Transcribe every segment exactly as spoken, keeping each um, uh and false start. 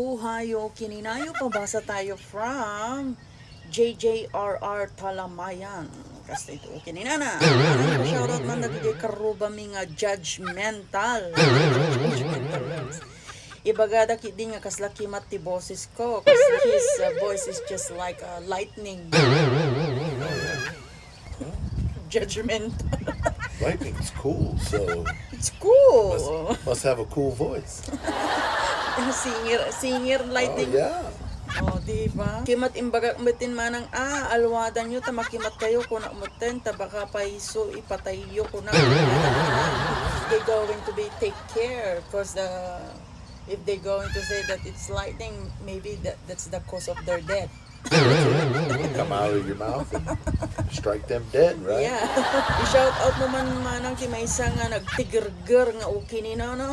Buhayo, kininayo, pabasa tayo from J J R R Talamayan. Kasta ito, okay ni Nana. Shoutout man dagiti karubami nga judgmental. Judgmental. Ibagada kidi nga kasla kimat ti boses ko. Kasi his uh, voice is just like uh, lightning. Judgment. Lightning's cool, so It's cool. Must have a cool voice. Singer, singer Oh, lightning. Yeah. Oh, di ba? Kimat imbagak metten manang, ah, alwadan nyo, ta makimat kayo, kuna metten, ta baka paiso, ipatay yo, kuna. They going to be take care, cause the, if they going to say that it's lightning, maybe that, that's the cause of their death. Come out of your mouth and strike them dead, right? Yeah. I-shout out mo man manang ti maysa nga nagtigerger nga okay ni Nana.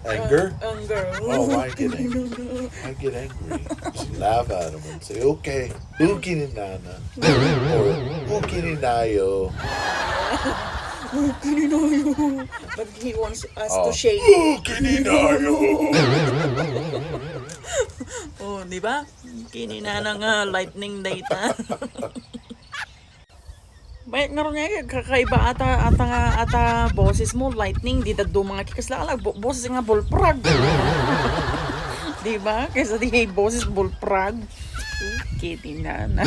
Anger? Uh, anger. Oh, I get angry. I get angry. Just laugh at him and say, okay, okay ni Nana. Or okay ni Nayo. Okay ni Nayo. But he wants us to Oh. shake. Okay ni Nayo. Oh, di ba? Kininana nga lightning data. Bay, nga ron nga, kakaiba ata, ata nga, ata boses mo, lightning, di daddo mga kikas la, ala, bo- boses nga bullfrog. Di ba? Kaysa di boses bullfrog. Kininana.